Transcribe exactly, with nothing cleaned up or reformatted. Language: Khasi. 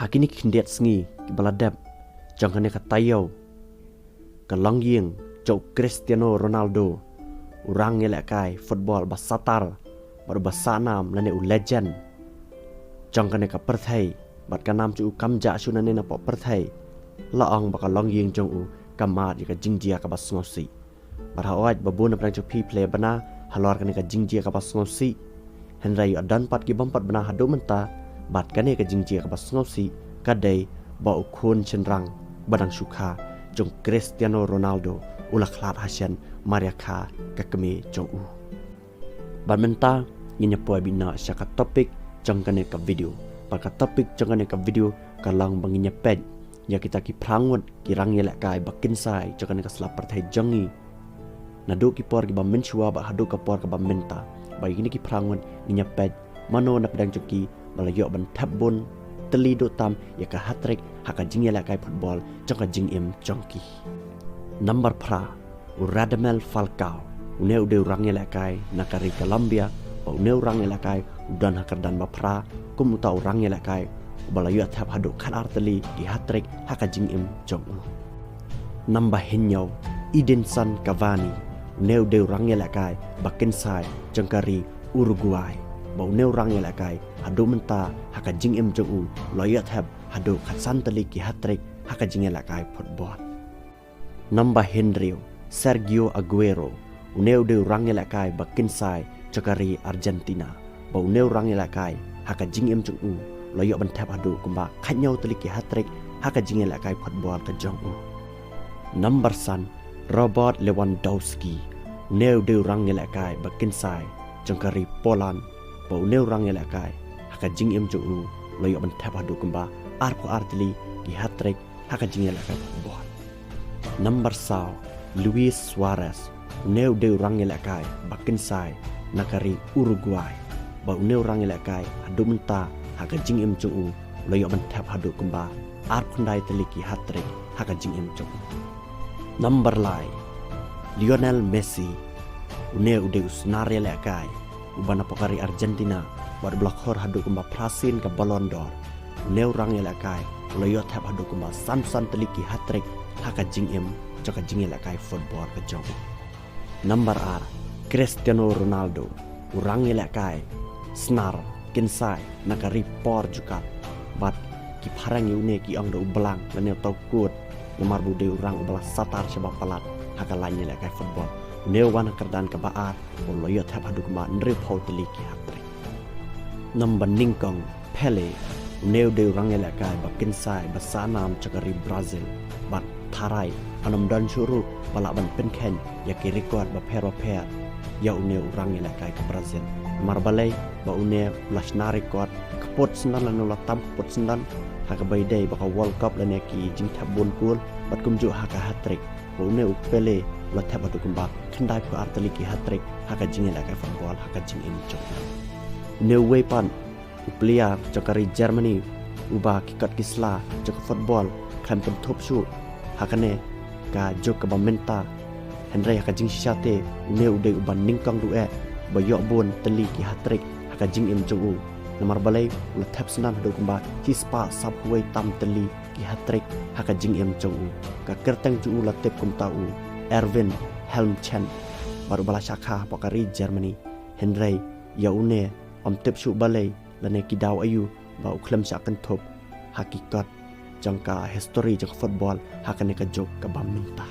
Ha kine ki khyndiat sngi kiba la dep jong kane ka taïew, ka longïing jong u Cristiano Ronaldo, u rangïalehkai football ba satar bad uba sahnam lane u legend jong kane ka pyrthei, bad ka nam jong u kam jah shuh nangne napoh pyrthei, la ong ba ka longïing jong u ka mad ïa ka jingjia kaba sngewsih. Bad hooid ba bun na pdeng jong phi phi la ïa bna halor kane ka jingjia kaba sngewsih, hynrei ïoh don pat ki bym pat bna haduh mynta. Bad kane ka jingjia kaba sngewsih ka dei ba u khun shynrang ba dang shu kha jong Cristiano Ronaldo u la khlad ha shen mar ïa kha ka kmie jong u. Bad mynta ngin ïa poi beit noh sha ka topic jong kane ka video. Bad ka topic jong kane ka video ka long ba ngin ïa peit ïa kita ki phra ngut ki rangïalehkai ba kynsai jong kane ka sla pyrthei jong ngi, naduh ki por kiba mynshuwa bad haduh ka por kaba mynta. Bad ïa kine ki phra ngut ngin ïa peit mano na pdeng jong ki ba la ïoh ban thep bun tylli duh tam ïa ka hat-trick ha ka jingïalehkai football jong ka jingim jong ki. Number phra, u Radamel Falcao. Une u dei u rangïalehkai na ka ri Colombia, bad une u rangïalehkai u don ha kyrdan ba phra kum uta u rangïalehkai uba la ïoh thep haduh khatar tylli ki hat-trick ha ka jingim jong u. Number hynñiew, Edinson Cavani. Une u dei u rangïalehkai ba kynsai jong ka ri Uruguay, bad une u rangïalehkai haduh mynta ha ka jingim jong u u la ïoh thep haduh khatsan tylli ki hat-trick ha ka jingïalehkai football. Number hynriew, Sergio Aguero. Une u dei u rangïalehkai ba kynsai jong ka ri Argentina, bad une u rangïalehkai ha ka jingim jong u u la ïoh ban thep haduh kumba khathynñiew tylli ki hat-trick ha ka jingïalehkai football ka jong u. Number san, Robert Lewandowski. Une u dei u rangïalehkai ba kynsai jong ka ri Poland, bad une u rangïalehkai ha ka jingim jong u u la ïoh ban thep haduh kumba arphew ar tylli ki hat-trick ha ka jingïalehkai football. Number saw, Luis Suarez. Une u dei u rangïalehkai ba kynsai na ka ri Uruguay, bad une u rangïalehkai haduh mynta ha ka jingim jong u u la ïoh ban thep haduh kumba arphew khyndai tylli ki hat-trick ha ka jingim jong u. Number lai, Lionel Messi. Une u dei u snar ïalehkai uba napoh ka ri Argentina bad uba la khor haduh kumba phra sien ka Ballon d'Or. Une u rangïalehkai u la ïoh thep haduh kumba sanphew san tylli ki hat-trick ha ka jingim jong ka jingïalehkai football ka jong u. Number ar, Cristiano Ronaldo. U rangïalehkai snar kynsai na ka ri Portugal, bad ki phareng ïa une ki ong da u blang lane uta u goat, namar ba u dei u rang uba la satar shaba palat ha ka lain ïalehkai football. Une u wan ha kyrdan kaba ar bad u la ïoh thep haduh kumba hynriewphew tylli ki hat-trick. Number nyngkong, Pele. Une u dei u rangïalehkai ba kynsai ba sahnam jong ka ri Brazil, bad tharai ym don shuh ruh ba lah ban pynkheiñ ïa ki record bapher bapher ïa une u rangïalehkai ka Brazil. Namar balei? Ba une u la shna record kput syndon lane u la tam kput syndon ha kaba ïadei bad ka World Cup lane ki jingthep bun goal, bad kumjuh ha ka hat-trick. Bad une u Pele u la thep haduh kumba khyndaiphew ar tylli ki hat-trick ha ka jingïalehkai football ha ka jingim jong u. Une uwei pat u player jong ka ri Germany uba ki kot ki sla jong ka football khlem kynthup shuh ha kane ka juk kaba mynta, hynrei ha ka jingshisha te une u dei uba nyngkong ruh eh ba ïoh bun tylli ki hat-trick ha ka jingim jong u. Namar balei? U la thep syndon haduh kumba shispah saphew wei tam tylli ki hat-trick ha ka jingim jong u. Ka kyrteng jong u la tip kumta u Erwin Helmchen, bad uba la shah kha hapoh ka ri Germany. Hynrei ïa une ym tip shuh balei lane ki daw aïu ba u khlem shah kynthup ha ki kot jong ka history jong ka football ha kane ka juk kaba mynta.